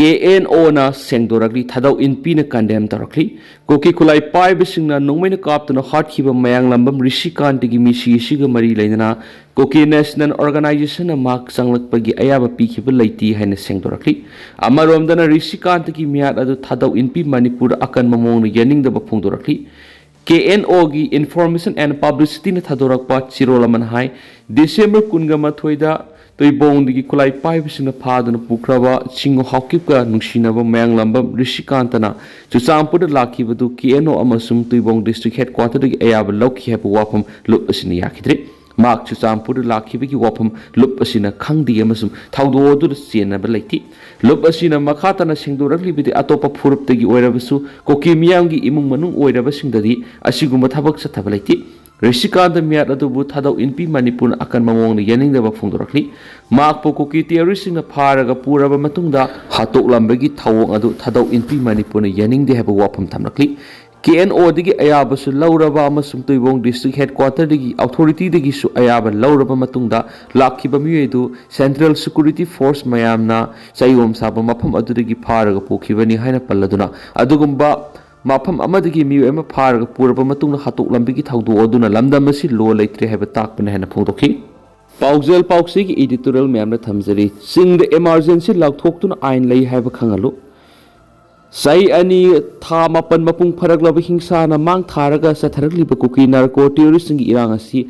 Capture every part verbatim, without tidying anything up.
K and O ꯁꯦꯡꯗꯣꯔꯛꯂꯤ꯫ Thadou ꯏꯟꯄꯤꯅ condemn ꯇꯧꯔꯛꯂꯤ꯫ ꯀꯨꯀꯤ ꯈꯨꯠꯂꯥꯏ ꯄꯥꯏꯕꯁꯤꯡꯅ ꯅꯣꯡꯃꯩꯅ ꯀꯥꯞꯇꯨꯅ ꯍꯥꯠꯈꯤꯕ ꯃꯌꯥꯡꯂꯝꯕꯝ ꯔꯤꯁꯤꯀꯥꯟꯇꯒꯤ ꯃꯤꯁꯤ ꯑꯁꯤꯒ ꯃꯔꯤ ꯂꯩꯅꯅ ꯀꯨꯀꯤ ꯅꯦꯁꯅꯦꯜ ꯑꯣꯔꯒꯅꯥꯏꯖꯦꯁꯟꯅ ꯃꯍꯥꯛ ꯆꯪꯂꯛꯄꯒꯤ ꯑꯌꯥꯕ ꯄꯤꯈꯤꯕ ꯂꯩꯇꯦ ꯍꯥꯏꯅ ꯁꯦꯡꯗꯣꯔꯛꯂꯤ꯫ ꯑꯃꯔꯣꯝꯗꯅ ꯔꯤꯁꯤꯀꯥꯟꯇꯒꯤ ꯃꯤꯍꯥꯠ ꯑꯗꯨ ꯊꯥꯗꯧ ꯏꯟꯄꯤ ꯃꯅꯤꯄꯨꯔꯗ ꯑꯀꯟꯕ ꯃꯑꯣꯡꯗ ꯌꯥꯅꯤꯡꯗꯕ ꯐꯣꯡꯗꯣꯔꯛꯂꯤ꯫ ꯀꯦ ꯑꯦꯟ ꯑꯣꯒꯤ Information and Publicityꯅ ꯊꯥꯗꯣꯔꯛꯄ ꯆꯦꯔꯣꯜ ꯑꯃꯅ ꯍꯥꯏ, ꯗꯤꯁꯦꯝꯕꯔ ꯀꯨꯟꯒ ꯃꯥꯊꯣꯏꯗ ꯇꯨꯏꯕꯣꯡꯗꯒꯤ ꯈꯨꯠꯂꯥꯏ ꯄꯥꯏꯕꯁꯤꯡꯅ ꯐꯥꯗꯨꯅ ꯄꯨꯈ꯭ꯔꯕ ꯁꯤꯡꯉꯨ ꯍꯥꯎꯀꯤꯞꯀ ꯅꯨꯡꯁꯤꯅꯕ ꯃꯌꯥꯡꯂꯝꯕꯝ ꯔꯤꯁꯤꯀꯥꯟꯇꯅ ꯆꯨꯔꯆꯥꯟꯄꯨꯔꯗ ꯂꯥꯛꯈꯤꯕꯗꯨ ꯀꯦ ꯑꯦꯟ ꯑꯣ ꯑꯃꯁꯨꯡ ꯇꯨꯏꯕꯣꯡ ꯗꯤꯁꯇ꯭ꯔꯤꯛ ꯍꯦꯗꯀ꯭ꯋꯥꯇꯔꯗꯒꯤ ꯑꯌꯥꯕ ꯂꯧꯈꯤ ꯍꯥꯏꯕ ꯋꯥꯐꯝ ꯂꯨꯞ ꯑꯁꯤꯅ ꯌꯥꯈꯤꯗ꯭ꯔꯤ꯫ ꯃꯍꯥꯛ ꯆꯨꯔꯆꯥꯟꯄꯨꯔꯗ ꯂꯥꯛꯈꯤꯕꯒꯤ ꯋꯥꯐꯝ ꯂꯨꯞ ꯑꯁꯤꯅ ꯈꯪꯗꯦ ꯑꯃꯁꯨꯡ ꯊꯧꯗꯣꯛ ꯑꯗꯨꯗ ꯆꯦꯟꯅꯕ ꯂꯩꯇꯦ꯫ ꯂꯨꯞ ꯑꯁꯤꯅ ꯃꯈꯥ ꯇꯥꯅ ꯁꯦꯡꯗꯣꯔꯛꯂꯤꯕꯗꯤ ꯑꯇꯣꯞꯄ ꯐꯨꯔꯨꯞꯇꯒꯤ ꯑꯣꯏꯔꯕꯁꯨ ꯀꯨꯀꯤ ꯃꯤꯌꯥꯝꯒꯤ ꯏꯃꯨꯡ ꯃꯅꯨꯡ ꯑꯣꯏꯔꯕꯁꯤꯡꯗꯗꯤ ꯑꯁꯤꯒꯨꯝꯕ ꯊꯕꯛ ꯆꯠꯊꯕ ꯂꯩꯇꯦ꯫ ꯔꯤꯁꯤꯀꯥꯟꯇ ꯃꯤꯌꯥꯠ ꯑꯗꯨꯕꯨ ꯊꯥꯗꯧ ꯏꯟꯄꯤ ꯃꯅꯤꯄꯨꯔꯅ ꯑꯀꯟꯕ ꯃꯑꯣꯡꯗ ꯌꯥꯅꯤꯡꯗꯕ ꯐꯣꯡꯗꯣꯔꯛꯂꯤ꯫ ꯃꯍꯥꯛꯄꯨ ꯀꯨꯀꯤ ꯇꯦꯔꯣꯔꯤꯁꯁꯤꯡꯅ ꯐꯥꯔꯒ ꯄꯨꯔꯕ ꯃꯇꯨꯡꯗ ꯍꯥꯠꯇꯣꯛꯂꯝꯕꯒꯤ ꯊꯧꯑꯣꯡ ꯑꯗꯨ ꯊꯥꯗꯧ ꯏꯟꯄꯤ ꯃꯅꯤꯄꯨꯔꯅ ꯌꯥꯅꯤꯡꯗꯦ ꯍꯥꯏꯕ ꯋꯥꯐꯝ ꯊꯝꯂꯛꯂꯤ꯫ ꯀꯦ ꯑꯦꯟ ꯑꯣꯗꯒꯤ ꯑꯌꯥꯕꯁꯨ ꯂꯧꯔꯕ ꯑꯃꯁꯨꯡ ꯇꯨꯏꯕꯣꯡ ꯗꯤꯁꯇ꯭ꯔꯤꯛ ꯍꯦꯗꯀ꯭ꯋꯥꯇꯔꯗꯒꯤ ꯑꯣꯊꯣꯔꯤꯇꯤꯗꯒꯤꯁꯨ ꯑꯌꯥꯕ ꯂꯧꯔꯕ ꯃꯇꯨꯡꯗ ꯂꯥꯛꯈꯤꯕ ꯃꯤꯑꯣꯏ ꯑꯗꯨ ꯁꯦꯟꯇ꯭ꯔꯦꯜ ꯁꯦꯀ꯭ꯌꯨꯔꯤꯇꯤ ꯐꯣꯔꯁ ꯃꯌꯥꯝꯅ ꯆꯌꯣꯝ ꯁꯥꯕ ꯃꯐꯝ ꯑꯗꯨꯗꯒꯤ ꯐꯥꯔꯒ ꯄꯨꯈꯤꯕꯅꯤ ꯍꯥꯏꯅ ꯄꯜꯂꯗꯨꯅ ꯑꯗꯨꯒꯨꯝꯕ ꯃꯐꯝ ꯑꯃꯗꯒꯤ ꯃꯤꯑꯣꯏ ꯑꯃ ꯐꯥꯔꯒ ꯄꯨꯔꯕ ꯃꯇꯨꯡꯗ ꯍꯥꯠꯇꯣꯛꯂꯝꯕꯒꯤ ꯊꯧꯗꯣꯛ ꯑꯗꯨꯅ ꯂꯝꯗꯝ ꯑꯁꯤ ꯂꯣ ꯂꯩꯇ꯭ꯔꯦ ꯍꯥꯏꯕ ꯇꯥꯛꯄꯅꯤ ꯍꯥꯏꯅ ꯐꯣꯡꯗꯣꯛꯈꯤ꯫ ꯄꯥꯎꯖꯦꯜ ꯄꯥꯎꯆꯦꯒꯤ editorial ꯃꯌꯥꯝꯅ ꯊꯝꯖꯔꯤ꯫ ꯆꯤꯡꯗ emergency ꯂꯥꯎꯊꯣꯛꯇꯨꯅ ꯑꯥꯏꯟ ꯂꯩ ꯍꯥꯏꯕ ꯈꯪꯍꯜꯂꯨ꯫ ꯆꯍꯤ ꯑꯅꯤ ꯊꯥ ꯃꯥꯄꯟ ꯃꯄꯨꯡ ꯐꯥꯔꯛꯂꯕ ꯍꯤꯡꯁꯥꯅ ꯃꯥꯡ ꯊꯥꯔꯒ ꯆꯠꯊꯔꯛꯂꯤꯕ ꯀꯨꯀꯤ ꯅꯥꯔꯀꯣ ꯇꯦꯔꯣꯔꯤꯁꯁꯤꯡꯒꯤ ꯏꯔꯥꯡ ꯑꯁꯤ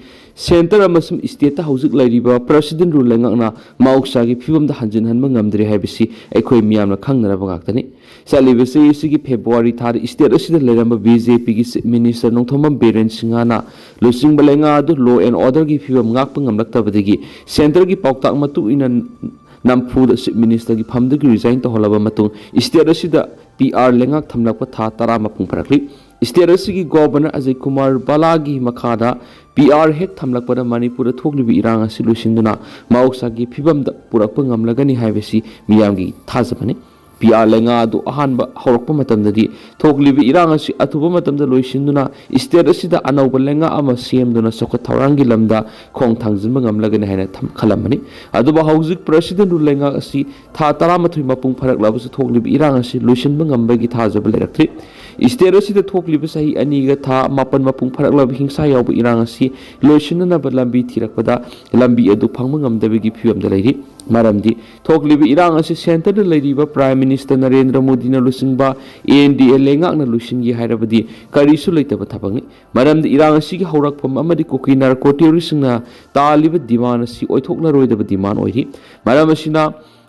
ꯁꯦꯟꯇꯔ ꯑꯃꯁꯨꯡ ꯁ꯭ꯇꯦꯠꯇ ꯍꯧꯖꯤꯛ ꯂꯩꯔꯤꯕ ꯄ꯭ꯔꯁꯤꯗꯦꯟ ꯔꯨꯜ ꯂꯩꯉꯥꯛꯅ ꯃꯍꯧꯁꯥꯒꯤ ꯐꯤꯕꯝꯗ ꯍꯟꯖꯤꯟꯍꯟꯕ ꯉꯝꯗ꯭ꯔꯦ ꯍꯥꯏꯕꯁꯤ ꯑꯩꯈꯣꯏ ꯃꯤꯌꯥꯝꯅ ꯈꯪꯅꯔꯕ ꯉꯥꯛꯇꯅꯤ꯫ ꯆꯠꯂꯤꯕ ꯆꯍꯤ ꯑꯁꯤꯒꯤ ꯐꯦꯕ꯭ꯔꯨꯋꯥꯔꯤ ꯊꯥꯗ ꯁ꯭ꯇꯦꯠ ꯑꯁꯤꯗ ꯂꯩꯔꯝꯕ ꯕꯤ ꯖꯦ ꯄꯤꯒꯤ ꯆꯤꯐ ꯃꯤꯅꯤꯁꯇꯔ ꯅꯣꯡꯊꯣꯝꯕꯝ ꯕꯤꯔꯦꯟ ꯁꯤꯡꯍꯅ ꯂꯨꯆꯤꯡꯕ ꯂꯩꯉꯥꯛ ꯑꯗꯨ law and orderꯒꯤ ꯐꯤꯕꯝ ꯉꯥꯛꯄ ꯉꯝꯂꯛꯇꯕꯗꯒꯤ ꯁꯦꯟꯇꯔꯒꯤ ꯄꯥꯎꯇꯥꯛ ꯃꯇꯨꯡ ꯏꯟꯅ ꯅꯝꯐꯨꯗ ꯆꯤꯐ ꯃꯤꯅꯤꯁꯇꯔꯒꯤ ꯐꯝꯗꯒꯤ resign ꯇꯧꯍꯜꯂꯕ ꯃꯇꯨꯡ ꯁ꯭ꯇꯦꯠ ꯑꯁꯤꯗ ꯄꯤ ꯑꯥꯔ ꯂꯩꯉꯥꯛ ꯊꯝꯂꯛꯄ ꯊꯥ ꯇꯔꯥ ꯃꯄꯨꯡ ꯐꯥꯔꯛꯂꯤ꯫ ꯁ꯭ꯇꯦꯠ ꯑꯁꯤꯒꯤ ꯒꯣꯚꯔꯅꯔ ꯑꯖꯌ ꯀꯨꯃꯥꯔ ꯕꯂꯥꯒꯤ ꯃꯈꯥꯗ ꯄꯤ ꯑꯥꯔ ꯍꯦꯛ ꯊꯝꯂꯛꯄꯗ ꯃꯅꯤꯄꯨꯔꯗ ꯊꯣꯛꯂꯤꯕ ꯏꯔꯥꯡ ꯑꯁꯤ ꯂꯣꯏꯁꯤꯟꯗꯨꯅ ꯃꯍꯧꯁꯥꯒꯤ ꯐꯤꯕꯝꯗ ꯄꯨꯔꯛꯄ ꯉꯝꯂꯒꯅꯤ ꯍꯥꯏꯕꯁꯤ ꯃꯤꯌꯥꯝꯒꯤ ꯊꯥꯖꯕꯅꯤ꯫ ꯄꯤ ꯑꯥꯔ ꯂꯩꯉꯥꯛ ꯑꯗꯨ ꯑꯍꯥꯟꯕ ꯍꯧꯔꯛꯄ ꯃꯇꯝꯗꯗꯤ ꯊꯣꯛꯂꯤꯕ ꯏꯔꯥꯡ ꯑꯁꯤ ꯑꯊꯨꯕ ꯃꯇꯝꯗ ꯂꯣꯏꯁꯤꯟꯗꯨꯅ state ꯑꯁꯤꯗ ꯑꯅꯧꯕ ꯂꯩꯉꯥꯛ ꯑꯃ ꯁꯦꯝꯗꯨꯅ ꯆꯥꯎꯈꯠ ꯊꯧꯔꯥꯡꯒꯤ ꯂꯝꯗ ꯈꯣꯡ ꯊꯥꯡꯖꯤꯟꯕ ꯉꯝꯂꯒꯅꯤ ꯍꯥꯏꯅ ꯊꯝ-, ꯈꯜꯂꯝꯕꯅꯤ꯫ ꯑꯗꯨꯕꯨ ꯍꯧꯖꯤꯛ president ꯔꯨꯜ ꯂꯩꯉꯥꯛ ꯑꯁꯤ ꯊꯥ ꯇꯔꯥꯃꯥꯊꯣꯏ ꯃꯄꯨꯡ ꯐꯥꯔꯛꯂꯕꯁꯨ ꯊꯣꯛꯂꯤꯕ ꯏꯔꯥꯡ ꯑꯁꯤ ꯂꯣꯏꯁꯤꯟꯕ ꯉꯝꯕꯒꯤ ꯊꯥꯖꯕ ꯂꯩꯔꯛꯇ꯭ꯔꯤ꯫ State ꯑꯁꯤꯗ ꯊꯣꯛꯂꯤꯕ ꯆꯍꯤ ꯑꯅꯤꯒ ꯊꯥ ꯃꯥꯄꯟ ꯃꯄꯨꯡ ꯐꯥꯔꯛꯂꯕ ꯍꯤꯡꯁꯥ ꯌꯥꯎꯕ ꯏꯔꯥꯡ ꯑꯁꯤ ꯂꯣꯏꯁꯤꯟꯅꯅꯕ ꯂꯝꯕꯤ ꯊꯤꯔꯛꯄꯗ ꯂꯝꯕꯤ ꯑꯗꯨ ꯐꯪꯕ ꯉꯝꯗꯕꯒꯤ ꯐꯤꯕꯝꯗ ꯂꯩꯔꯤ꯫ ꯃꯔꯝꯗꯤ ꯊꯣꯛꯂꯤꯕ ꯏꯔꯥꯡ ꯑꯁꯤ centre ꯗ ꯂꯩꯔꯤꯕ Prime Minister ꯅꯔꯦꯟꯗ꯭ꯔ ꯃꯣꯗꯤꯅ ꯂꯨꯆꯤꯡꯕ N D A ꯂꯩꯉꯥꯛꯅ ꯂꯣꯏꯁꯤꯟꯒꯦ ꯍꯥꯏꯔꯕꯗꯤ ꯀꯔꯤꯁꯨ ꯂꯩꯇꯕ ꯊꯕꯛꯅꯤ꯫ ꯃꯔꯝꯗꯤ ꯏꯔꯥꯡ ꯑꯁꯤꯒꯤ ꯍꯧꯔꯛꯐꯝ ꯑꯃꯗꯤ ꯀꯨꯀꯤ narco terrorist ꯁꯤꯡꯅ ꯇꯥꯜꯂꯤꯕ demand ꯑꯁꯤ ꯑꯣꯏꯊꯣꯛꯂꯔꯣꯏꯗꯕ demand ꯑꯣꯏꯔꯤ꯫ ꯃꯔꯝ ꯑꯁꯤꯅ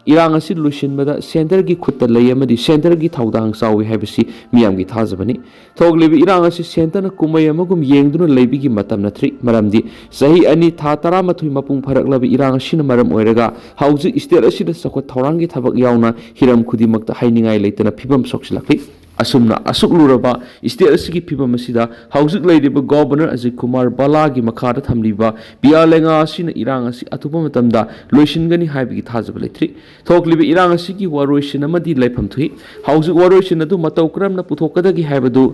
ꯏꯔꯥꯡ ꯑꯁꯤ ꯂꯣꯏꯁꯤꯟꯕꯗ centre ꯒꯤ ꯈꯨꯠꯇ ꯂꯩ ꯑꯃꯗꯤ centre ꯒꯤ ꯊꯧꯗꯥꯡ ꯆꯥꯎꯏ ꯍꯥꯏꯕꯁꯤ ꯃꯤꯌꯥꯝꯒꯤ ꯊꯥꯖꯕꯅꯤ꯫ ꯊꯣꯛꯂꯤꯕ ꯏꯔꯥꯡ ꯑꯁꯤ centre ꯅ ꯀꯨꯝꯍꯩ ꯑꯃꯒꯨꯝ ꯌꯦꯡꯗꯨꯅ ꯂꯩꯕꯒꯤ ꯃꯇꯝ ꯅꯠꯇ꯭ꯔꯤ, ꯃꯔꯝꯗꯤ ꯆꯍꯤ ꯑꯅꯤ ꯊꯥ ꯇꯔꯥꯃꯥꯊꯣꯏ ꯃꯄꯨꯡ ꯐꯥꯔꯛꯂꯕ ꯏꯔꯥꯡ ꯑꯁꯤꯅ ꯃꯔꯝ ꯑꯣꯏꯔꯒ ꯍꯧꯖꯤꯛ state ꯑꯁꯤꯗ ꯆꯥꯎꯈꯠ ꯊꯧꯔꯥꯡꯒꯤ ꯊꯕꯛ ꯌꯥꯎꯅ ꯍꯤꯔꯝ ꯈꯨꯗꯤꯡꯃꯛꯇ ꯍꯥꯏꯅꯤꯡꯉꯥꯏ ꯂꯩꯇꯅ ꯐꯤꯕꯝ ꯁꯣꯛꯆꯤꯜꯂꯛꯂꯤ꯫ ꯑꯁꯨꯝꯅ ꯑꯁꯨꯛ ꯂꯨꯔꯕ state ꯑꯁꯤꯒꯤ ꯐꯤꯕꯝ ꯑꯁꯤꯗ ꯍꯧꯖꯤꯛ ꯂꯩꯔꯤꯕ Governor ꯑꯖꯤꯠ ꯀꯨꯃꯥꯔ ꯕꯂꯥꯒꯤ ꯃꯈꯥꯗ ꯊꯝꯂꯤꯕ ꯄꯤ ꯑꯥꯔ ꯂꯩꯉꯥꯛ ꯑꯁꯤꯅ ꯏꯔꯥꯡ ꯑꯁꯤ ꯑꯊꯨꯕ ꯃꯇꯝꯗ ꯂꯣꯏꯁꯤꯟꯒꯅꯤ ꯍꯥꯏꯕꯒꯤ ꯊꯥꯖꯕ ꯂꯩꯇ꯭ꯔꯤ꯫ ꯊꯣꯛꯂꯤꯕ ꯏꯔꯥꯡ ꯑꯁꯤꯒꯤ ꯋꯥꯔꯣꯏꯁꯤꯟ ꯑꯃꯗꯤ ꯂꯩꯐꯝ ꯊꯣꯛꯏ꯫ ꯍꯧꯖꯤꯛ ꯋꯥꯔꯣꯏꯁꯤꯟ ꯑꯗꯨ ꯃꯇꯧ ꯀꯔꯝꯅ ꯄꯨꯊꯣꯛꯀꯗꯒꯦ ꯍꯥꯏꯕꯗꯨ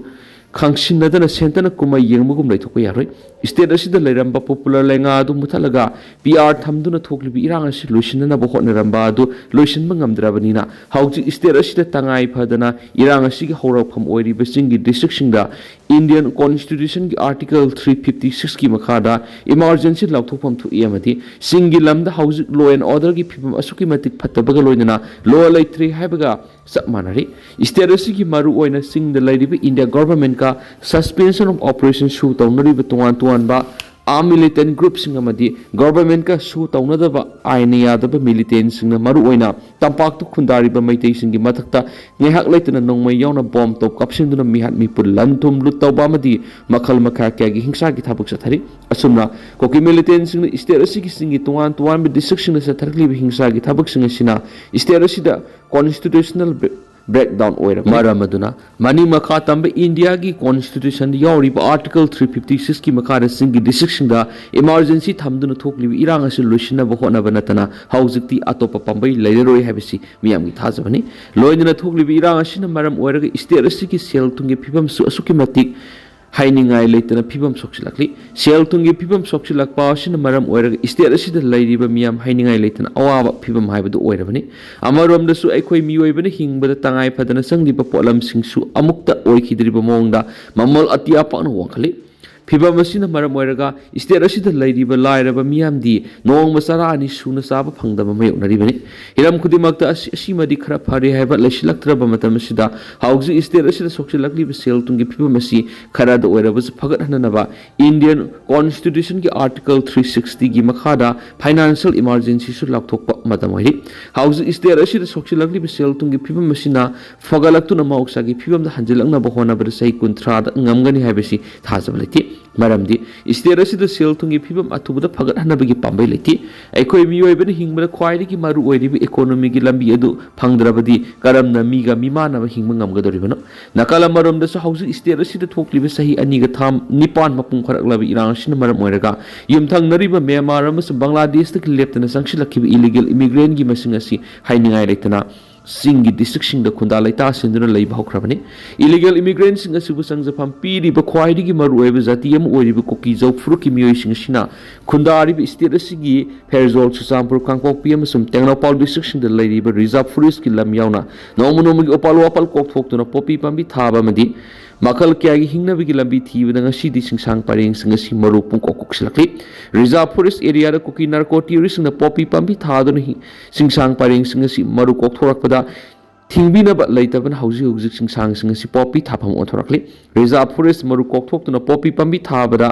ꯈꯪꯁꯤꯟꯅꯗꯅ centre ꯅ ꯀꯨꯝꯍꯩ ꯌꯦꯡꯕꯒꯨꯝ ꯂꯩꯊꯣꯛꯄ ꯌꯥꯔꯣꯏ꯫ State ꯑꯁꯤꯗ ꯂꯩꯔꯝꯕ popular ꯂꯩꯉꯥꯛ ꯑꯗꯨ ꯃꯨꯊꯠꯂꯒ ꯄꯤ ꯑꯥꯔ ꯊꯝꯗꯨꯅ ꯊꯣꯛꯂꯤꯕ ꯏꯔꯥꯡ ꯑꯁꯤ ꯂꯣꯏꯁꯤꯟꯅꯅꯕ ꯍꯣꯠꯅꯔꯝꯕ ꯑꯗꯨ ꯂꯣꯏꯁꯤꯟꯕ ꯉꯝꯗ꯭ꯔꯕꯅꯤꯅ ꯍꯧꯖꯤꯛ state ꯑꯁꯤꯗ ꯇꯉꯥꯏ ꯐꯗꯅ ꯏꯔꯥꯡ ꯑꯁꯤꯒꯤ ꯍꯧꯔꯛꯐꯝ ꯑꯣꯏꯔꯤꯕ ꯆꯤꯡꯒꯤ district ꯁꯤꯡꯗ Indian Constitution ꯒꯤ Article three fifty six ꯀꯤ ꯃꯈꯥꯗ emergency ꯂꯥꯎꯊꯣꯛꯐꯝ ꯊꯣꯛꯏ ꯑꯃꯗꯤ ꯆꯤꯡꯒꯤ ꯂꯝꯗ ꯍꯧꯖꯤꯛ law and order ꯒꯤ ꯐꯤꯕꯝ ꯑꯁꯨꯛꯀꯤ ꯃꯇꯤꯛ ꯐꯠꯇꯕꯒ ꯂꯣꯏꯅꯅ law ꯂꯩꯇ꯭ꯔꯦ ꯍꯥꯏꯕꯒ ꯆꯞ ꯃꯥꯟꯅꯔꯤ꯫ State ꯑꯁꯤꯒꯤ ꯃꯔꯨꯑꯣꯏꯅ ꯆꯤꯡꯗ ꯂꯩꯔꯤꯕ India Government ꯀ Suspension of Operation ꯁꯨ ꯇꯧꯅꯔꯤꯕ ꯇꯣꯉꯥꯟ ꯇꯣꯉꯥꯟꯕ armed militant group ꯁꯤꯡ ꯑꯃꯗꯤ Government ꯀ ꯁꯨ ꯇꯧꯅꯗꯕ ꯑꯥꯏꯟꯅ ꯌꯥꯗꯕ militant ꯁꯤꯡꯅ ꯃꯔꯨꯑꯣꯏꯅ ꯇꯝꯄꯥꯛꯇ ꯈꯨꯟꯗꯥꯔꯤꯕ ꯃꯩꯇꯩꯁꯤꯡꯒꯤ ꯃꯊꯛꯇ ꯉꯥꯏꯍꯥꯛ ꯂꯩꯇꯅ ꯅꯣꯡꯃꯩ ꯌꯥꯎꯅ bomb ꯇꯣꯞ ꯀꯥꯞꯁꯤꯟꯗꯨꯅ ꯃꯤꯍꯥꯠ ꯃꯤꯄꯨꯟ ꯂꯟ ꯊꯨꯝ ꯂꯨꯠ ꯇꯧꯕ ꯑꯃꯗꯤ ꯃꯈꯜ ꯃꯈꯥ ꯀꯌꯥꯒꯤ ꯍꯤꯡꯁꯥꯒꯤ ꯊꯕꯛ ꯆꯠꯊꯔꯤ꯫ ꯑꯁꯨꯝꯅ ꯀꯨꯀꯤ militant ꯁꯤꯡꯅ state ꯑꯁꯤꯒꯤ ꯆꯤꯡꯒꯤ ꯇꯣꯉꯥꯟ ꯇꯣꯉꯥꯟꯕ district ꯁꯤꯡꯗ ꯆꯠꯊꯔꯛꯂꯤꯕ ꯍꯤꯡꯁꯥꯒꯤ ꯊꯕꯛꯁꯤꯡ ꯑꯁꯤꯅ state ꯑꯁꯤꯗ constitutional ꯕ꯭ꯔꯦꯛ ꯗꯥꯎꯟ ꯑꯣꯏꯔꯕꯅꯤ꯫ ꯃꯔꯝ ꯑꯗꯨꯅ ꯃꯅꯤꯡ ꯃꯈꯥ ꯇꯝꯕ ꯏꯟꯗꯤꯌꯥꯒꯤ ꯀꯣꯟꯁꯇꯤꯇ꯭ꯌꯨꯁꯟꯗ ꯌꯥꯎꯔꯤꯕ ꯑꯥꯔꯇꯤꯀꯜ ꯊ꯭ꯔꯤ ꯐꯤꯐꯇꯤ ꯁꯤꯛꯁꯀꯤ ꯃꯈꯥꯗ ꯆꯤꯡꯒꯤ ꯗꯤꯁꯇ꯭ꯔꯤꯛꯁꯤꯡꯗ ꯏꯃꯥꯔꯖꯦꯟꯁꯤ ꯊꯝꯗꯨꯅ ꯊꯣꯛꯂꯤꯕ ꯏꯔꯥꯡ ꯑꯁꯤ ꯂꯣꯏꯁꯤꯟꯅꯕ ꯍꯣꯠꯅꯕ ꯅꯠꯇꯅ ꯍꯧꯖꯤꯛꯇꯤ ꯑꯇꯣꯞꯄ ꯄꯥꯝꯕꯩ ꯂꯩꯔꯔꯣꯏ ꯍꯥꯏꯕꯁꯤ ꯃꯤꯌꯥꯝꯒꯤ ꯊꯥꯖꯕꯅꯤ꯫ ꯂꯣꯏꯅꯅ ꯊꯣꯛꯂꯤꯕ ꯏꯔꯥꯡ ꯑꯁꯤꯅ ꯃꯔꯝ ꯑꯣꯏꯔꯒ ꯁ꯭ꯇꯦꯠ ꯑꯁꯤꯒꯤ ꯁꯦꯜ ꯊꯨꯝꯒꯤ ꯐꯤꯕꯝꯁꯨ ꯑꯁꯨꯛꯀꯤ ꯃꯇꯤꯛ ꯍꯥꯏꯅꯤꯡꯉꯥꯏ ꯂꯩꯇꯅ ꯐꯤꯕꯝ ꯁꯣꯛꯆꯤꯜꯂꯛꯂꯤ꯫ ꯁꯦꯜ ꯊꯨꯝꯒꯤ ꯐꯤꯕꯝ ꯁꯣꯛꯆꯤꯜꯂꯛꯄ ꯑꯁꯤꯅ ꯃꯔꯝ ꯑꯣꯏꯔꯒ ꯁ꯭ꯇꯦꯠ ꯑꯁꯤꯗ ꯂꯩꯔꯤꯕ ꯃꯤꯌꯥꯝ ꯍꯥꯏꯅꯤꯡꯉꯥꯏ ꯂꯩꯇꯅ ꯑꯋꯥꯕ ꯐꯤꯕꯝ ꯍꯥꯏꯕꯗꯨ ꯑꯣꯏꯔꯕꯅꯤ꯫ ꯑꯃꯔꯣꯝꯗꯁꯨ ꯑꯩꯈꯣꯏ ꯃꯤꯑꯣꯏꯕꯅ ꯍꯤꯡꯕꯗ ꯇꯉꯥꯏ ꯐꯗꯅ ꯆꯪꯂꯤꯕ ꯄꯣꯠꯂꯝꯁꯤꯡꯁꯨ ꯑꯃꯨꯛꯇ ꯑꯣꯏꯈꯤꯗ꯭ꯔꯤꯕ ꯃꯑꯣꯡꯗ ꯃꯃꯜ ꯑꯇꯤꯌꯥ ꯄꯥꯛꯅ ꯋꯥꯡꯈꯠꯂꯤ꯫ ꯐꯤꯕꯝ ꯑꯁꯤꯅ ꯃꯔꯝ ꯑꯣꯏꯔꯒ ꯁ꯭ꯇꯦꯠ ꯑꯁꯤꯗ ꯂꯩꯔꯤꯕ ꯂꯥꯏꯔꯕ ꯃꯤꯌꯥꯝꯗꯤ ꯅꯣꯡꯃ ꯆꯔꯥ ꯑꯅꯤ ꯁꯨꯅ ꯆꯥꯕ ꯐꯪꯗꯕ ꯃꯥꯌꯣꯛꯅꯔꯤꯕꯅꯤ꯫ ꯍꯤꯔꯝ ꯈꯨꯗꯤꯡꯃꯛꯇ ꯑꯁꯤ, ꯑꯁꯤꯃꯗꯤ ꯈꯔ ꯐꯔꯦ ꯍꯥꯏꯕ ꯂꯩꯁꯤꯜꯂꯛꯇ꯭ꯔꯕ ꯃꯇꯝ ꯑꯁꯤꯗ ꯍꯧꯖꯤꯛ ꯁ꯭ꯇꯦꯠ ꯑꯁꯤꯗ ꯁꯣꯛꯆꯤꯜꯂꯛꯂꯤꯕ ꯁꯦꯜ ꯊꯨꯝꯒꯤ ꯐꯤꯕꯝ ꯑꯁꯤ ꯈꯔꯗ ꯑꯣꯏꯔꯕꯁꯨ ꯐꯒꯠꯍꯟꯅꯅꯕ ꯏꯟꯗꯤꯌꯥꯟ ꯀꯣꯟꯁꯇꯤꯇ꯭ꯌꯨꯁꯟꯒꯤ ꯑꯥꯔꯇꯤꯀꯜ ꯊ꯭ꯔꯤ ꯁꯤꯛꯁꯇꯤꯒꯤ ꯃꯈꯥꯗ ꯐꯥꯏꯅꯥꯟꯁꯤꯌꯦꯜ ꯏꯃꯥꯔꯖꯦꯟꯁꯤꯁꯨ ꯂꯥꯎꯊꯣꯛꯄ ꯃꯇꯝ ꯑꯣꯏꯔꯤ꯫ ꯍꯧꯖꯤꯛ ꯁ꯭ꯇꯦꯠ ꯑꯁꯤꯗ ꯁꯣꯛꯆꯤꯜꯂꯛꯂꯤꯕ ꯁꯦꯜ ꯊꯨꯝꯒꯤ ꯐꯤꯕꯝ ꯑꯁꯤꯅ ꯐꯒꯠꯂꯛꯇꯨꯅ ꯃꯍꯧꯁꯥꯒꯤ ꯐꯤꯕꯝꯗ ꯍꯟꯖꯤꯜꯂꯛꯅꯕ ꯍꯣꯠꯅꯕꯗ ꯆꯍꯤ ꯀꯨꯟꯊ꯭ꯔꯥꯗ ꯉꯝꯒꯅꯤ ꯍꯥꯏꯕꯁꯤ ꯊꯥꯖꯕ ꯂꯩꯇꯦ꯫ ꯃꯔꯝꯗꯤ ꯁ꯭ꯇꯦꯠ ꯑꯁꯤꯗ ꯁꯦꯜ ꯊꯨꯝꯒꯤ ꯐꯤꯕꯝ ꯑꯊꯨꯕꯗ ꯐꯒꯠꯍꯟꯅꯕꯒꯤ ꯄꯥꯝꯕꯩ ꯂꯩꯇꯦ꯫ ꯑꯩꯈꯣꯏ ꯃꯤꯑꯣꯏꯕꯅ ꯍꯤꯡꯕꯗ ꯈ꯭ꯋꯥꯏꯗꯒꯤ ꯃꯔꯨ ꯑꯣꯏꯔꯤꯕ ꯏꯀꯣꯅꯣꯃꯤꯒꯤ ꯂꯝꯕꯤ ꯑꯗꯨ ꯐꯪꯗ꯭ꯔꯕꯗꯤ ꯀꯔꯝꯅ ꯃꯤꯒ ꯃꯤꯃꯥꯟꯅꯕ ꯍꯤꯡꯕ ꯉꯝꯒꯗꯧꯔꯤꯕꯅꯣ? ꯅꯥꯀꯜ ꯑꯃꯔꯣꯝꯗꯁꯨ ꯍꯧꯖꯤꯛ ꯁ꯭ꯇꯦꯠ ꯑꯁꯤꯗ ꯊꯣꯛꯂꯤꯕ ꯆꯍꯤ ꯑꯅꯤꯒ ꯊꯥ ꯅꯤꯄꯥꯟ ꯃꯄꯨꯡ ꯐꯥꯔꯛꯂꯕ ꯏꯔꯥꯡ ꯑꯁꯤꯅ ꯃꯔꯝ ꯑꯣꯏꯔꯒ ꯌꯨꯝꯊꯪꯅꯔꯤꯕ ꯃ꯭ꯌꯥꯟꯃꯥꯔ ꯑꯃꯁꯨꯡ ꯕꯪꯒ꯭ꯂꯥꯗꯦꯁꯇꯒꯤ ꯂꯦꯞꯇꯅ ꯆꯪꯁꯤꯜꯂꯛꯈꯤꯕ ꯏꯂꯤꯒꯦꯜ ꯏꯃꯤꯒ꯭ꯔꯦꯟꯒꯤ ꯃꯁꯤꯡ ꯑꯁꯤ ꯍꯥꯏꯅꯤꯡꯉꯥꯏ ꯂꯩꯇꯅ ꯆꯤꯡꯒꯤ ꯗꯤꯁꯇ꯭ꯔꯤꯛꯁꯤꯡꯗ ꯈꯨꯟꯗꯥ ꯂꯩꯇꯥ ꯁꯤꯟꯗꯨꯅ ꯂꯩꯕ ꯍꯧꯈ꯭ꯔꯕꯅꯤ꯫ ꯏꯂꯤꯒꯦꯜ ꯏꯃꯤꯒ꯭ꯔꯦꯟꯁꯤꯡ ꯑꯁꯤꯕꯨ ꯆꯪꯖꯐꯝ ꯄꯤꯔꯤꯕ ꯈ꯭ꯋꯥꯏꯗꯒꯤ ꯃꯔꯨꯑꯣꯏꯕ ꯖꯥꯇꯤ ꯑꯃ ꯑꯣꯏꯔꯤꯕ ꯀꯨꯀꯤꯖꯧ ꯐꯨꯔꯨꯞꯀꯤ ꯃꯤꯑꯣꯏꯁꯤꯡ ꯑꯁꯤꯅ ꯈꯨꯟꯗꯥꯔꯤꯕ ꯁ꯭ꯇꯦꯠ ꯑꯁꯤꯒꯤ ꯐꯦꯔꯖꯣꯜ, ꯆꯨꯔꯆꯥꯟꯄꯨꯔ, ꯀꯥꯡꯄꯣꯛꯄꯤ ꯑꯃꯁꯨꯡ ꯇꯦꯡꯅꯧꯄꯥꯜ ꯗꯤꯁꯇ꯭ꯔꯤꯛꯁꯤꯡꯗ ꯂꯩꯔꯤꯕ ꯔꯤꯖꯥꯔꯚ ꯐꯣꯔꯦꯁ꯭ꯠꯀꯤ ꯂꯝ ꯌꯥꯎꯅ ꯅꯣꯡꯃ ꯅꯣꯡꯃꯒꯤ ꯎꯄꯥꯜ ꯋꯥꯄꯥꯜ ꯀꯣꯛꯊꯣꯛꯇꯨꯅ ꯄꯣꯄꯤ ꯄꯥꯝꯕꯤ ꯊꯥꯕ ꯑꯃꯗꯤ ꯃꯈꯜ ꯀꯌꯥꯒꯤ ꯍꯤꯡꯅꯕꯒꯤ ꯂꯝꯕꯤ ꯊꯤꯕꯗ ꯉꯁꯤꯗꯤ ꯆꯤꯡꯁꯥꯡ ꯄꯔꯦꯡꯁꯤꯡ ꯑꯁꯤ ꯃꯔꯨ ꯄꯨꯡꯀꯣꯛ ꯀꯣꯛꯁꯤꯜꯂꯛꯂꯤ꯫ ꯔꯤꯖꯥꯔꯚ ꯐꯣꯔꯦꯁ꯭ꯠ ꯑꯦꯔꯤꯌꯥꯗ ꯀꯨꯀꯤ ꯅꯥꯔꯀꯣ ꯇꯦꯔꯣꯔꯤꯁ꯭ꯠꯁꯤꯡꯅ ꯄꯣꯄꯤ ꯄꯥꯝꯕꯤ ꯊꯥꯗꯨꯅ ꯍꯤ-, ꯆꯤꯡꯁꯥꯡ ꯄꯔꯦꯡꯁꯤꯡ ꯑꯁꯤ ꯃꯔꯨ ꯀꯣꯛꯊꯣꯔꯛꯄꯗ ꯊꯤꯡꯕꯤꯅꯕ ꯂꯩꯇꯕꯅ ꯍꯧꯖꯤꯛ ꯍꯧꯖꯤꯛ ꯆꯤꯡꯁꯥꯡꯁꯤꯡ ꯑꯁꯤ ꯄꯣꯄꯤ ꯊꯥꯐꯝ ꯑꯣꯟꯊꯣꯔꯛꯂꯤ꯫ ꯔꯤꯖꯥꯔꯚ ꯐꯣꯔꯦꯁ꯭ꯠ ꯃꯔꯨ ꯀꯣꯛꯊꯣꯛꯇꯨꯅ ꯄꯣꯄꯤ ꯄꯥꯝꯕꯤ ꯊꯥꯕꯗ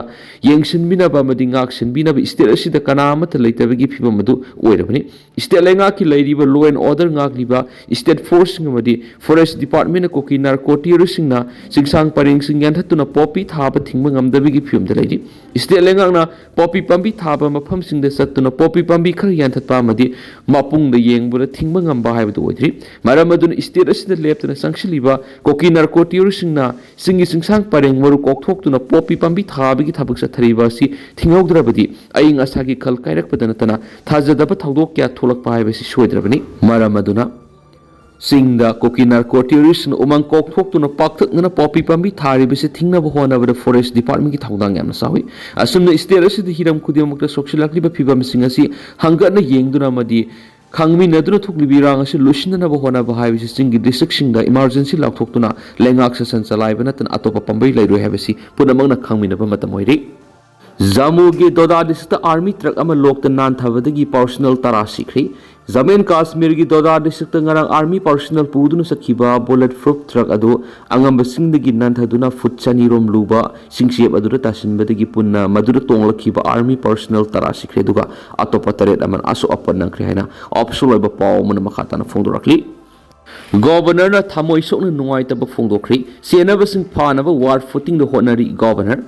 ꯌꯦꯡꯁꯤꯟꯕꯤꯅꯕ ꯑꯃꯗꯤ ꯉꯥꯛ ꯁꯦꯟꯕꯤꯅꯕ ꯁ꯭ꯇꯦꯠ ꯑꯁꯤꯗ ꯀꯅꯥ ꯑꯃꯠꯇ ꯂꯩꯇꯕꯒꯤ ꯐꯤꯕꯝ ꯑꯗꯨ ꯑꯣꯏꯔꯕꯅꯤ꯫ ꯁ꯭ꯇꯦꯠ ꯂꯩꯉꯥꯛꯀꯤ ꯂꯩꯔꯤꯕ law and order ꯉꯥꯛꯂꯤꯕ ꯁ꯭ꯇꯦꯠ ꯐꯣꯔꯁꯁꯤꯡ ꯑꯃꯗꯤ ꯐꯣꯔꯦꯁ꯭ꯠ ꯗꯤꯄꯥꯔꯠꯃꯦꯟꯠꯅ ꯀꯨꯀꯤ ꯅꯥꯔꯀꯣ ꯇꯦꯔꯣꯔꯤꯁ꯭ꯠꯁꯤꯡꯅ ꯆꯤꯡꯁꯥꯡ ꯄꯔꯦꯡꯁꯤꯡ ꯌꯥꯟꯊꯠꯇꯨꯅ ꯄꯣꯄꯤ ꯊꯥꯕ ꯊꯤꯡꯕ ꯉꯝꯗꯕꯒꯤ ꯐꯤꯕꯝꯗ ꯂꯩꯔꯤ꯫ ꯁ꯭ꯇꯦꯠ ꯂꯩꯉꯥꯛꯅ ꯄꯣꯄꯤ ꯄꯥꯝꯕꯤ ꯊꯥꯕ ꯃꯐꯝꯁꯤꯡꯗ ꯆꯠꯇꯨꯅ ꯄꯣꯄꯤ ꯄꯥꯝꯕꯤ ꯈꯔ ꯌꯥꯟꯊꯠꯄ ꯑꯃꯗꯤ ꯃꯄꯨꯡꯗ ꯌꯦꯡꯕꯗ ꯊꯤꯡꯕ ꯉꯝꯕ ꯍꯥꯏꯕꯗꯨ ꯑꯣꯏꯗ꯭ꯔꯤ꯫ ꯃꯔꯝ ꯑꯗꯨꯅ ꯁ꯭ꯇꯦꯠ ꯑꯁꯤꯗ ꯂꯦꯞꯇꯅ ꯆꯪꯁꯤꯜꯂꯤꯕ ꯀꯨꯀꯤ ꯅꯥꯔꯀꯣ ꯇꯦꯔꯣꯔꯤꯁꯁꯤꯡꯅ ꯆꯤꯡꯒꯤ ꯆꯤꯡꯁꯥꯡ ꯄꯔꯦꯡ ꯃꯔꯨ ꯀꯣꯛꯊꯣꯛꯇꯨꯅ ꯄꯣꯄꯤ ꯄꯥꯝꯕꯤ ꯊꯥꯕꯒꯤ ꯊꯕꯛ ꯆꯠꯊꯔꯤꯕ ꯑꯁꯤ ꯊꯤꯡꯍꯧꯗ꯭ꯔꯕꯗꯤ ꯑꯏꯪ ꯑꯁꯥꯒꯤ ꯈꯜ ꯀꯥꯏꯔꯛꯄꯗ ꯅꯠꯇꯅ ꯊꯥꯖꯗꯕ ꯊꯧꯗꯣꯛ ꯀꯌꯥ ꯊꯣꯛꯂꯛꯄ ꯍꯥꯏꯕꯁꯤ ꯁꯣꯏꯗ꯭ꯔꯕꯅꯤ꯫ ꯃꯔꯝ ꯑꯗꯨꯅ ꯆꯤꯡꯗ ꯀꯨꯀꯤ ꯅꯥꯔꯀꯣ ꯇꯦꯔꯣꯔꯤꯁꯅ ꯎꯃꯪ ꯀꯣꯛꯊꯣꯛꯇꯨꯅ ꯄꯥꯛꯇꯛꯅꯅ ꯄꯣꯄꯤ ꯄꯥꯝꯕꯤ ꯊꯥꯔꯤꯕꯁꯤ ꯊꯤꯡꯅꯕ ꯍꯣꯠꯅꯕꯗ ꯐꯣꯔꯦꯁ ꯗꯤꯄꯥꯔꯠꯃꯦꯟꯒꯤ ꯊꯧꯗꯥꯡ ꯌꯥꯝꯅ ꯆꯥꯎꯏ꯫ ꯑꯁꯨꯝꯅ ꯁ꯭ꯇꯦꯠ ꯑꯁꯤꯗ ꯍꯤꯔꯝ ꯈꯨꯗꯤꯡꯃꯛꯇ ꯁꯣꯛꯁꯤꯜꯂꯛꯂꯤꯕ ꯐꯤꯕꯝꯁꯤꯡ ꯑꯁꯤ ꯍꯪꯒꯠꯅ ꯌꯦꯡꯗꯨꯅ ꯑꯃꯗꯤ ꯈꯪꯃꯤꯟꯅꯗꯨꯅ ꯊꯣꯛꯂꯤꯕ ꯏꯔꯥꯡ ꯑꯁꯤ ꯂꯣꯏꯁꯤꯟꯅꯅꯕ ꯍꯣꯠꯅꯕ ꯍꯥꯏꯕꯁꯤ ꯆꯤꯡꯒꯤ ꯗꯤꯁꯇ꯭ꯔꯤꯛꯁꯤꯡꯗ ꯏꯃꯥꯔꯖꯦꯟꯁꯤ ꯂꯥꯎꯊꯣꯛꯇꯨꯅ ꯂꯩꯉꯥꯛ ꯁꯥꯁꯟ ꯆꯂꯥꯏꯕ ꯅꯠꯇꯅ ꯑꯇꯣꯞꯄ ꯄꯥꯝꯕꯩ ꯂꯩꯔꯣꯏ ꯍꯥꯏꯕꯁꯤ ꯄꯨꯝꯅꯃꯛꯅ ꯈꯪꯃꯤꯟꯅꯕ ꯃꯇꯝ ꯑꯣꯏꯔꯦ꯫ ꯖꯝꯃꯨꯒꯤ ꯗꯣꯗꯥ ꯗꯤꯁꯇ꯭ꯔꯤꯛꯇ ꯑꯥꯔꯃꯤ ꯇ꯭ꯔꯛ ꯑꯃ ꯂꯣꯛꯇ ꯅꯥꯟꯊꯕꯗꯒꯤ ꯄꯥꯔꯁꯣꯅꯦꯜ ꯇꯔꯥ ꯁꯤꯈ꯭ꯔꯦ꯫ ꯖꯝꯃꯨ ꯑꯦꯟ ꯀꯥꯁꯃꯤꯔꯒꯤ ꯗꯣꯗꯥ ꯗꯤꯁꯇ꯭ꯔꯤꯛꯇ ꯉꯔꯥꯡ ꯑꯥꯔꯃꯤ ꯄꯥꯔꯁꯣꯅꯦꯜ ꯄꯨꯗꯨꯅ ꯆꯠꯈꯤꯕ ꯕꯨꯂꯦꯠ ꯄ꯭ꯔꯨꯐ ꯇ꯭ꯔꯛ ꯑꯗꯨ ꯑꯉꯝꯕꯁꯤꯡꯗꯒꯤ ꯅꯥꯟꯊꯗꯨꯅ ꯐꯨꯠ ꯆꯅꯤꯔꯣꯝ ꯂꯨꯕ ꯆꯤꯡꯆꯦꯞ ꯑꯗꯨꯗ ꯇꯥꯁꯤꯟꯕꯗꯒꯤ ꯄꯨꯟꯅ ꯃꯗꯨꯗ ꯇꯣꯡꯂꯛꯈꯤꯕ ꯑꯥꯔꯃꯤ ꯄꯥꯔꯁꯣꯅꯦꯜ ꯇꯔꯥ ꯁꯤꯈ꯭ꯔꯦ, ꯑꯗꯨꯒ ꯑꯇꯣꯞꯄ ꯇꯔꯦꯠ ꯑꯃꯅ ꯑꯁꯣꯛ ꯑꯄꯟ ꯅꯪꯈ꯭ꯔꯦ ꯍꯥꯏꯅ ꯑꯣꯐꯤꯁꯤꯌꯦꯜ ꯑꯣꯏꯕ ꯄꯥꯎ ꯑꯃꯅ ꯃꯈꯥ ꯇꯥꯅ ꯐꯣꯡꯗꯣꯔꯛꯂꯤ꯫ ꯒꯣꯚꯔꯅꯔꯅ ꯊꯃꯣꯏ ꯁꯣꯛꯅ ꯅꯨꯡꯉꯥꯏꯇꯕ ꯐꯣꯡꯗꯣꯛꯈ꯭ꯔꯦ꯫ ꯆꯦꯟꯅꯕꯁꯤꯡ ꯐꯥꯅꯕ ꯋꯥꯔ ꯐꯨꯇꯤꯡꯗ ꯍꯣꯠꯅꯔꯤ ꯒꯣꯚꯔꯅꯔ꯫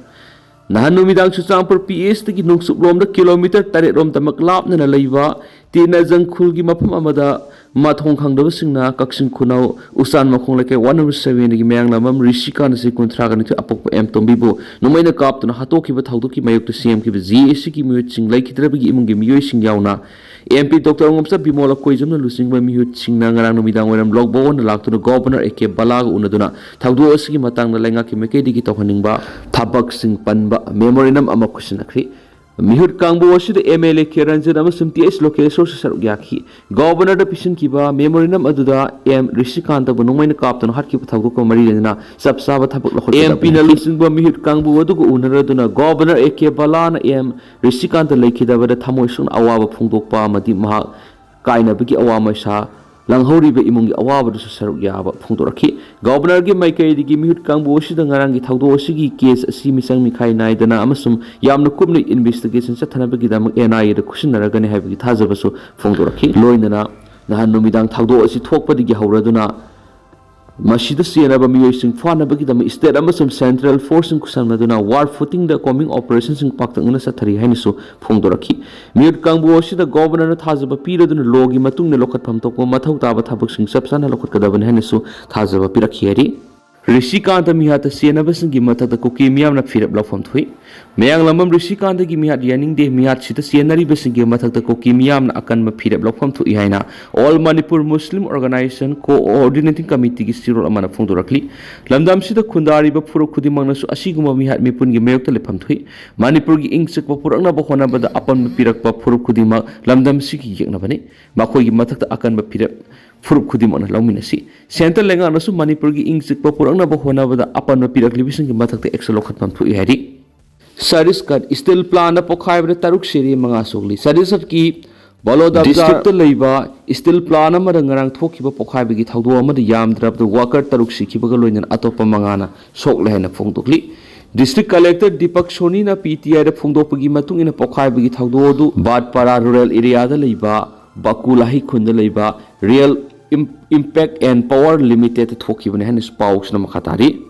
ꯅꯍꯥꯟ ꯅꯨꯃꯤꯗꯥꯡ ꯆꯨꯔꯆꯥꯟꯄꯨꯔ ꯄꯤ ꯑꯦꯁꯇꯒꯤ ꯅꯣꯡꯆꯨꯞꯂꯣꯝꯗ ꯀꯤꯂꯣꯃꯤꯇꯔ ꯇꯔꯦꯠ ꯔꯣꯝꯗꯃꯛ ꯂꯥꯞꯅꯅ ꯂꯩꯕ ꯇꯦꯅꯖꯪ ꯈꯨꯜꯒꯤ ꯃꯐꯝ ꯑꯃꯗ ꯃꯊꯣꯡ ꯈꯪꯗꯕꯁꯤꯡꯅ ꯀꯛꯆꯤꯡ ꯈꯨꯅꯧ ꯎꯆꯥꯟ ꯃꯈꯣꯡ ꯂꯩꯀꯥꯏ ꯋꯥꯔꯗ ꯅꯝꯕꯔ ꯁꯚꯦꯟꯗꯒꯤ ꯃꯌꯥꯡꯂꯝꯕꯝ ꯔꯤꯁꯤꯀꯥꯟ ꯑꯁꯤ ꯀꯨꯟꯊ꯭ꯔꯥꯒ ꯅꯤꯊꯣꯏ ꯑꯄꯣꯛꯄ ꯑꯦꯝ ꯇꯣꯝꯕꯤꯕꯨ ꯅꯣꯡꯃꯩꯅ ꯀꯥꯞꯇꯨꯅ ꯍꯥꯠꯇꯣꯛꯈꯤꯕ ꯊꯧꯗꯣꯛꯀꯤ ꯃꯥꯌꯣꯛꯇ ꯁꯦꯝꯈꯤꯕ ꯖꯦ ꯑꯦ ꯁꯤꯒꯤ ꯃꯤꯑꯣꯏꯁꯤꯡ, ꯂꯩꯈꯤꯗ꯭ꯔꯕꯒꯤ ꯏꯃꯨꯡꯒꯤ ꯃꯤꯑꯣꯏꯁꯤꯡ ꯌꯥꯎꯅ ꯑꯦꯝ ꯄꯤ ꯗꯣꯛꯇꯔ ꯑꯣꯉꯝꯆꯥ ꯕꯤꯃꯣꯜ, ꯑꯀꯣꯏꯖꯝꯅ ꯂꯨꯆꯤꯡꯕ ꯃꯤꯍꯨꯠꯁꯤꯡꯅ ꯉꯔꯥꯡ ꯅꯨꯃꯤꯗꯥꯡ ꯋꯥꯏꯔꯝ ꯂꯣꯛ ꯚꯋꯟꯗ ꯂꯥꯛꯇꯨꯅ ꯒꯣꯚꯔꯅꯔ ꯑꯦ ꯀꯦ ꯕꯂꯥꯒ ꯎꯅꯗꯨꯅ ꯊꯧꯗꯣꯛ ꯑꯁꯤꯒꯤ ꯃꯇꯥꯡꯗ ꯂꯩꯉꯥꯛꯀꯤ ꯃꯥꯏꯀꯩꯗꯒꯤ ꯇꯧꯍꯟꯅꯤꯡꯕ ꯊꯕꯛꯁꯤꯡ ꯄꯟꯕ ꯃꯦꯃꯣꯔꯦꯟꯗꯝ ꯑꯃ ꯈꯨꯠꯁꯤꯟꯅꯈ꯭ꯔꯦ꯫ ꯃꯤꯍꯨꯠ ꯀꯥꯡꯕꯨ ꯑꯁꯤꯗ M L A K Ranjan ꯑꯃꯁꯨꯡ ꯇꯤ ꯑꯩꯆ ꯂꯣꯀꯦꯁꯣꯔꯁꯨ ꯁꯔꯨꯛ ꯌꯥꯈꯤ꯫ ꯒꯣꯚꯔꯅꯔꯗ ꯄꯤꯁꯤꯟꯈꯤꯕ ꯃꯦꯃꯣꯔꯦꯟꯗꯝ ꯑꯗꯨꯗ ꯑꯦꯝ ꯔꯤꯁꯤꯀꯥꯟꯇꯕꯨ ꯅꯣꯡꯃꯩꯅ ꯀꯥꯞꯇꯨꯅ ꯍꯥꯠꯈꯤꯕ ꯊꯧꯗꯣꯛꯀ ꯃꯔꯤ ꯂꯩꯅꯅ ꯆꯞ ꯆꯥꯕ ꯊꯕꯛ ꯂꯧꯈꯠꯀꯗꯕꯅꯤ꯫ ꯑꯦꯝ ꯄꯤꯅ ꯂꯨꯆꯤꯡꯕ ꯃꯤꯍꯨꯠ ꯀꯥꯡꯕꯨ ꯑꯗꯨꯒ ꯎꯅꯔꯗꯨꯅ ꯒꯣꯚꯔꯅꯔ ꯑꯦ ꯀꯦ ꯕꯂꯥꯅ ꯑꯦꯝ ꯔꯤꯁꯤꯀꯥꯟꯇ ꯂꯩꯈꯤꯗꯕꯗ ꯊꯃꯣꯏ ꯁꯣꯛꯅ ꯑꯋꯥꯕ ꯐꯣꯡꯗꯣꯛꯄ ꯑꯃꯗꯤ ꯃꯍꯥꯛ ꯀꯥꯏꯅꯕꯒꯤ ꯑꯋꯥ ꯃꯩꯁꯥ ꯂꯥꯡꯍꯧꯔꯤꯕ ꯏꯃꯨꯡꯒꯤ ꯑꯋꯥꯕꯗꯁꯨ ꯁꯔꯨꯛ ꯌꯥꯕ ꯐꯣꯡꯗꯣꯔꯛꯈꯤ꯫ ꯒꯣꯚꯔꯅꯔꯒꯤ ꯃꯥꯏꯀꯩꯗꯒꯤ ꯃꯤꯍꯨꯠ ꯀꯥꯡꯕꯨ ꯑꯁꯤꯗ ꯉꯔꯥꯡꯒꯤ ꯊꯧꯗꯣꯛ ꯑꯁꯤꯒꯤ ꯀꯦꯁ ꯑꯁꯤ ꯃꯤꯆꯪ ꯃꯤꯈꯥꯏ ꯅꯥꯏꯗꯅ ꯑꯃꯁꯨꯡ ꯌꯥꯝꯅ ꯀꯨꯞꯅ ꯏꯟꯚꯦꯁꯇꯤꯒꯦꯁꯟ ꯆꯠꯊꯅꯕꯒꯤꯗꯃꯛ ꯑꯦꯟ ꯑꯥꯏ ꯑꯦꯗ ꯈꯨꯠꯁꯤꯟꯅꯔꯒꯅꯤ ꯍꯥꯏꯕꯒꯤ ꯊꯥꯖꯕꯁꯨ ꯐꯣꯡꯗꯣꯔꯛꯈꯤ꯫ ꯂꯣꯏꯅꯅ ꯅꯍꯥꯟ ꯅꯨꯃꯤꯗꯥꯡ ꯊꯧꯗꯣꯛ ꯑꯁꯤ ꯊꯣꯛꯄꯗꯒꯤ ꯍꯧꯔꯗꯨꯅ ꯃꯁꯤꯗ ꯆꯦꯟꯅꯕ ꯃꯤꯑꯣꯏꯁꯤꯡ ꯐꯥꯅꯕꯒꯤꯗꯃꯛ state ꯑꯃꯁꯨꯡ central forceꯁꯤꯡ ꯈꯨꯠꯁꯝꯅꯗꯨꯅ war footingꯗ combing operationꯁꯤꯡ ꯄꯥꯛꯇꯛꯅꯅ ꯆꯠꯊꯔꯤ ꯍꯥꯏꯅꯁꯨ ꯐꯣꯡꯗꯣꯔꯛꯈꯤ꯫ ꯃꯤꯍꯨꯠ ꯀꯥꯡꯕꯨ ꯑꯁꯤꯗ governorꯅ ꯊꯥꯖꯕ ꯄꯤꯔꯗꯨꯅ lawꯒꯤ ꯃꯇꯨꯡ ꯏꯟꯅ ꯂꯧꯈꯠꯐꯝ ꯊꯣꯛꯄ ꯃꯊꯧ ꯇꯥꯕ ꯊꯕꯛꯁꯤꯡ ꯆꯞ ꯆꯥꯅ ꯂꯧꯈꯠꯀꯗꯕꯅꯤ ꯍꯥꯏꯅꯁꯨ ꯊꯥꯖꯕ ꯄꯤꯔꯛꯈꯤ ꯍꯥꯏꯔꯤ꯫ ꯔꯤꯁꯤꯀꯥꯟꯇ ꯃꯤꯍꯥꯠꯇ ꯆꯦꯟꯅꯕꯁꯤꯡꯒꯤ ꯃꯊꯛꯇ ꯀꯨꯀꯤ ꯃꯤꯌꯥꯝꯅ ꯐꯤꯔꯦꯞ ꯂꯧꯐꯝ ꯊꯣꯛꯏ꯫ ꯃꯌꯥꯡꯂꯝꯕꯝ ꯔꯤꯁꯤꯀꯥꯟꯇꯒꯤ ꯃꯤꯍꯥꯠ ꯌꯥꯅꯤꯡꯗꯦ, ꯃꯤꯍꯥꯠꯁꯤꯗ ꯆꯦꯟꯅꯔꯤꯕꯁꯤꯡꯒꯤ ꯃꯊꯛꯇ ꯀꯨꯀꯤ ꯃꯤꯌꯥꯝꯅ ꯑꯀꯟꯕ ꯐꯤꯔꯦꯞ ꯂꯧꯐꯝ ꯊꯣꯛꯏ ꯍꯥꯏꯅ All Manipur Muslim Organisation Coordinating Committeeꯒꯤ ꯆꯦꯔꯣꯜ ꯑꯃꯅ ꯐꯣꯡꯗꯣꯔꯛꯂꯤ꯫ ꯂꯝꯗꯝꯁꯤꯗ ꯈꯨꯟꯗꯥꯔꯤꯕ ꯐꯨꯔꯨꯞ ꯈꯨꯗꯤꯡꯃꯛꯅꯁꯨ ꯑꯁꯤꯒꯨꯝꯕ ꯃꯤꯍꯥꯠ ꯃꯤꯄꯨꯟꯒꯤ ꯃꯥꯌꯣꯛꯇ ꯂꯦꯞꯐꯝ ꯊꯣꯛꯏ꯫ ꯃꯅꯤꯄꯨꯔꯒꯤ ꯏꯪ ꯆꯤꯛꯄ ꯄꯨꯔꯛꯅꯕ ꯍꯣꯠꯅꯕꯗ ꯑꯄꯟꯕ ꯄꯤꯔꯛꯄ ꯐꯨꯔꯨꯞ ꯈꯨꯗꯤꯡꯃꯛ ꯂꯝꯗꯝꯁꯤꯒꯤ ꯌꯦꯛꯅꯕꯅꯤ꯫ ꯃꯈꯣꯏꯒꯤ ꯃꯊꯛꯇ ꯑꯀꯟꯕ ꯐꯤꯔꯦꯞ ꯐꯨꯔꯨꯞ ꯈꯨꯗꯤꯡꯃꯛꯅ ꯂꯧꯃꯤꯟꯅꯁꯤ꯫ Central ꯂꯩꯉꯥꯛꯅꯁꯨ ꯃꯅꯤꯄꯨꯔꯒꯤ ꯏꯪ ꯆꯤꯛꯄ ꯄꯨꯔꯛꯅꯕ ꯍꯣꯠꯅꯕꯗ ꯑꯄꯟꯕ ꯄꯤꯔꯛꯂꯤꯕꯁꯤꯡꯒꯤ ꯃꯊꯛꯇ action ꯂꯧꯈꯠꯐꯝ ꯊꯣꯛꯏ ꯍꯥꯏꯔꯤ꯫ ꯆꯇꯤꯁꯒꯔ steel plantꯅ ꯄꯣꯈꯥꯏꯕꯗ ꯇꯔꯨꯛ ꯁꯤꯔꯦ, ꯃꯉꯥ ꯁꯣꯛꯂꯤ꯫ ꯆꯇꯤꯁꯒꯔꯀꯤ ꯕꯂꯣꯗꯥ districtꯇ ꯂꯩꯕ steel plant ꯑꯃꯗ ꯉꯔꯥꯡ ꯊꯣꯛꯈꯤꯕ ꯄꯣꯈꯥꯏꯕꯒꯤ ꯊꯧꯗꯣꯛ ꯑꯃꯗ ꯌꯥꯝꯗ꯭ꯔꯕꯗ worker ꯇꯔꯨꯛ ꯁꯤꯈꯤꯕꯒ ꯂꯣꯏꯅꯅ ꯑꯇꯣꯞꯄ ꯃꯉꯥꯅ ꯁꯣꯛꯂꯦ ꯍꯥꯏꯅ ꯐꯣꯡꯗꯣꯛꯂꯤ꯫ District Collector ꯗꯤꯄꯛ ꯁꯣꯅꯤꯅ PTIꯗ ꯐꯣꯡꯗꯣꯛꯄꯒꯤ ꯃꯇꯨꯡ ꯏꯟꯅ ꯄꯣꯈꯥꯏꯕꯒꯤ ꯊꯧꯗꯣꯛ ꯑꯗꯨ ꯕꯥꯠꯄꯥꯔꯥ rural areaꯗ ꯂꯩꯕ ꯕꯥꯀꯨ ꯂꯥꯍꯤ ꯈꯨꯟꯗ ꯂꯩꯕ Real Im- Impact and Power Limitedꯇ ꯊꯣꯛꯈꯤꯕꯅꯤ ꯍꯥꯏꯅꯁꯨ ꯄꯥꯎꯁꯤꯅ ꯃꯈꯥ ꯇꯥꯔꯤ꯫